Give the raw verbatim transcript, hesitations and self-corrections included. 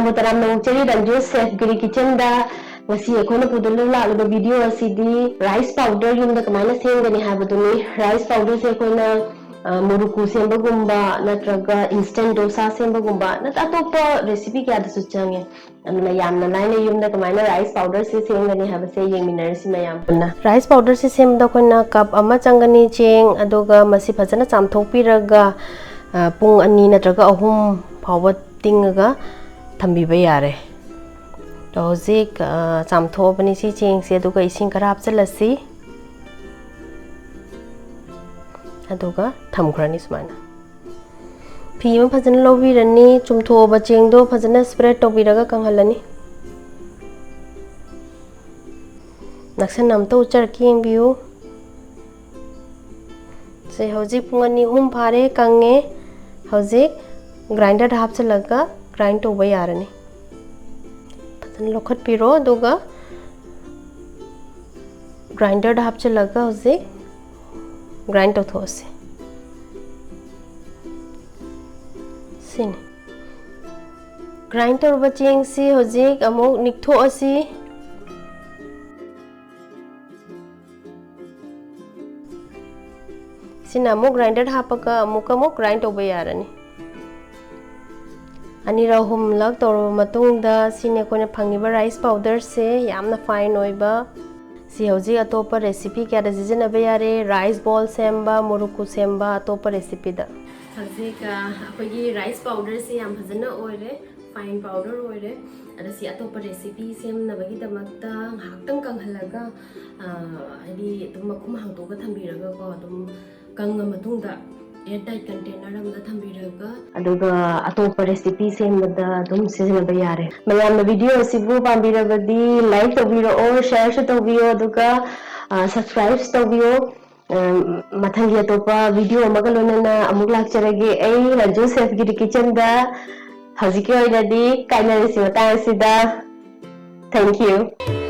ꯇꯔꯥꯝꯅ ꯑꯣꯛꯆꯔꯤ ꯔꯟꯖꯨ ꯁꯦꯐ ꯒꯤꯔꯤ ꯀꯤꯆꯟꯗ꯫ ꯉꯁꯤ ꯑꯩꯈꯣꯏꯅ ꯄꯨꯗꯨꯅ ꯂꯥꯛꯂꯤꯕ ꯚꯤꯗꯤꯑꯣ ꯑꯁꯤꯗꯤ ꯔꯥꯏꯁ ꯄꯥꯎꯗꯔ ꯌꯨꯝꯗ ꯀꯃꯥꯏꯅ ꯁꯦꯝꯒꯅꯤ ꯍꯥꯏꯕꯗꯨꯅꯤ꯫ ꯔꯥꯏꯁ ꯄꯥꯎꯗꯔꯁꯦ ꯑꯩꯈꯣꯏꯅ, ꯑ, ꯃꯨꯔꯨꯀꯨ ꯁꯦꯝꯕꯒꯨꯝꯕ ꯅꯠꯇ꯭ꯔꯒ ꯏꯟꯁꯇꯦꯟ ꯗꯣꯁꯥ ꯁꯦꯝꯕꯒꯨꯝꯕ ꯅꯠꯇ꯭ꯔ ꯑꯇꯣꯞꯄ ꯔꯦꯁꯤꯄꯤ ꯀꯌꯥꯗꯁꯨ ꯆꯪꯉꯦ꯫ ꯑꯗꯨꯅ ꯌꯥꯝꯅ ꯂꯥꯏꯅ ꯌꯨꯝꯗ ꯀꯃꯥꯏꯅ ꯔꯥꯏꯁ ꯄꯥꯎꯗꯔꯁꯦ ꯁꯦꯝꯒꯅꯤ ꯍꯥꯏꯕꯁꯦ ꯌꯦꯡꯃꯤꯟꯅꯔꯁꯤ ꯃꯌꯥꯝ ꯄꯨꯟꯅ꯫ ꯔꯥꯏꯁ ꯄꯥꯎꯗꯔꯁꯦ ꯁꯦꯝꯕꯗ ꯑꯩꯈꯣꯏꯅ ꯀꯞ ꯑꯃ ꯆꯪꯒꯅꯤ ꯆꯦꯡ, ꯑꯗꯨꯒ ꯃꯁꯤ ꯐꯖꯅ ꯆꯥꯝꯊꯣꯛꯄꯤꯔꯒ, ꯑ, ꯄꯨꯡ ꯑꯅꯤ ꯅꯠꯇ꯭ꯔꯒ ꯑꯍꯨꯝ ꯐꯥꯎꯕ ꯇꯤꯡꯉꯒ ꯊꯝꯕꯤꯕ ꯌꯥꯔꯦ꯫ ꯑꯗꯣ ꯍꯧꯖꯤꯛ, ꯑ, ꯆꯥꯝꯊꯣꯛꯑꯕꯅꯤ ꯁꯤ ꯆꯦꯡꯁꯦ, ꯑꯗꯨꯒ ꯏꯁꯤꯡ ꯈꯔ ꯍꯥꯞꯆꯤꯜꯂꯁꯤ, ꯑꯗꯨꯒ ꯊꯝꯈ꯭ꯔꯅꯤ ꯁꯨꯃꯥꯏꯅ꯫ ꯐꯤ ꯑꯃ ꯐꯖꯅ ꯂꯧꯕꯤꯔꯅꯤ, ꯆꯨꯝꯊꯣꯛꯑꯕ ꯆꯦꯡꯗꯣ ꯐꯖꯅ ꯁ꯭ꯄ꯭ꯔꯦꯗ ꯇꯧꯕꯤꯔꯒ ꯀꯪꯍꯜꯂꯅꯤ꯫ ꯅꯛꯁꯟꯅ ꯑꯝꯇ ꯎꯠꯆꯔꯛꯀꯦ, ꯌꯦꯡꯕꯤꯌꯨ꯫ ꯁꯦ, ꯍꯧꯖꯤꯛ ꯄꯨꯡ ꯑꯅꯤ ꯑꯍꯨꯝ ꯐꯥꯔꯦ, ꯀꯪꯉꯦ꯫ ꯍꯧꯖꯤꯛ ꯒ꯭ꯔꯥꯏꯟꯗꯔꯗ ꯍꯥꯞꯆꯤꯜꯂꯒ ꯒ꯭ꯔꯥꯏꯟ ꯇꯧꯕ ꯌꯥꯔꯅꯤ꯫ ꯐꯖꯅ ꯂꯧꯈꯠꯄꯤꯔꯣ, ꯑꯗꯨꯒ ꯒ꯭ꯔꯥꯏꯟꯗꯔꯗ ꯍꯥꯞꯆꯤꯜꯂꯒ ꯍꯧꯖꯤꯛ ꯒ꯭ꯔꯥꯏꯟ ꯇꯧꯊꯣꯛꯑꯁꯤ꯫ ꯁꯤꯅꯤ꯫ ꯒ꯭ꯔꯥꯏꯟ ꯇꯧꯔꯕ ꯆꯦꯡꯁꯤ ꯍꯧꯖꯤꯛ ꯑꯃꯨꯛ ꯅꯤꯛꯊꯣꯛꯑꯁꯤ꯫ ꯁꯤꯅ ꯑꯃꯨꯛ ꯒ꯭ꯔꯥꯏꯟꯗꯔ ꯍꯥꯞꯄꯒ ꯑꯃꯨꯛꯀ ꯑꯃꯨꯛ ꯒ꯭ꯔꯥꯏꯟ ꯇꯧꯕ ꯌꯥꯔꯅꯤ꯫ ꯑꯅꯤꯔꯛ ꯑꯍꯨꯝꯂꯛ ꯇꯧꯔꯕ ꯃꯇꯨꯡꯗ, ꯁꯤꯅꯤ ꯑꯩꯈꯣꯏꯅ ꯐꯪꯉꯤꯕ ꯔꯥꯏꯁ ꯄꯥꯎꯗꯔꯁꯦ, ꯌꯥꯝꯅ ꯐꯥꯏꯟ ꯑꯣꯏꯕ꯫ ꯁꯤ ꯍꯧꯖꯤꯛ ꯑꯇꯣꯞꯄ ꯔꯦꯁꯤꯄꯤ ꯀꯌꯥꯗ ꯁꯤꯖꯤꯟꯅꯕ ꯌꯥꯔꯦ, ꯔꯥꯏꯁ ꯕꯣꯜ ꯁꯦꯝꯕ, ꯃꯨꯔꯨꯀꯨ ꯁꯦꯝꯕ, ꯑꯇꯣꯞꯄ ꯔꯦꯁꯤꯄꯤꯗ꯫ ꯍꯧꯖꯤꯛ, ꯑ, ꯑꯩꯈꯣꯏꯒꯤ ꯔꯥꯏꯁ ꯄꯥꯎꯗꯔꯁꯦ ꯌꯥꯝ ꯐꯖꯅ ꯑꯣꯏꯔꯦ, ꯐꯥꯏꯟ ꯄꯥꯎꯗꯔ ꯑꯣꯏꯔꯦ꯫ ꯑꯗꯣ ꯁꯤ ꯑꯇꯣꯞꯄ ꯔꯦꯁꯤꯄꯤ ꯁꯦꯝꯅꯕꯒꯤꯗꯃꯛꯇ ꯉꯥꯏꯍꯥꯛꯇꯪ ꯀꯪꯍꯜꯂꯒ, ꯑ, ꯍꯥꯏꯗꯤ ꯑꯗꯨꯝ ꯃꯈꯨꯝ ꯍꯥꯡꯗꯣꯛꯑꯒ ꯊꯝꯕꯤꯔꯒꯀꯣ, ꯑꯗꯨꯝ ꯀꯪꯉ ꯃꯇꯨꯡꯗ ꯑꯦꯌꯔ ꯇꯥꯏꯠ ꯀꯟꯇꯦꯅꯔ ꯑꯃꯗ ꯊꯝꯕꯤꯔꯒ, ꯑꯗꯨꯒ ꯑꯇꯣꯞꯄ ꯔꯦꯁꯤꯄꯤ ꯁꯦꯝꯕꯗ ꯑꯗꯨꯝ ꯁꯤꯖꯤꯟꯅꯕ ꯌꯥꯔꯦ꯫ ꯃꯌꯥꯝꯅ ꯚꯤꯗꯤꯑꯣ ꯑꯁꯤꯕꯨ ꯄꯥꯝꯕꯤꯔꯕꯗꯤ ꯂꯥꯏꯛ ꯇꯧꯕꯤꯔꯛꯑꯣ, ꯁꯤꯌꯔꯁꯨ ꯇꯧꯕꯤꯌꯣ, ꯑꯗꯨꯒ, ꯑ, ꯁꯕꯁꯀ꯭ꯔꯥꯏꯕꯁꯨ ꯇꯧꯕꯤꯌꯣ꯫ ꯑ, ꯃꯊꯪꯒꯤ ꯑꯇꯣꯞꯄ ꯚꯤꯗꯤꯑꯣ ꯑꯃꯒ ꯂꯣꯏꯅꯅ ꯑꯃꯨꯛ ꯂꯥꯛꯆꯔꯒꯦ꯫ ꯑꯩ ꯔꯟꯖꯨ ꯁꯦꯐ ꯒꯤꯔꯤ ꯀꯤꯆꯟꯗ ꯍꯧꯖꯤꯛꯀꯤ ꯑꯣꯏꯅꯗꯤ ꯀꯥꯏꯅꯔꯁꯤ ꯃꯇꯥꯡ ꯑꯁꯤꯗ꯫ Thank you.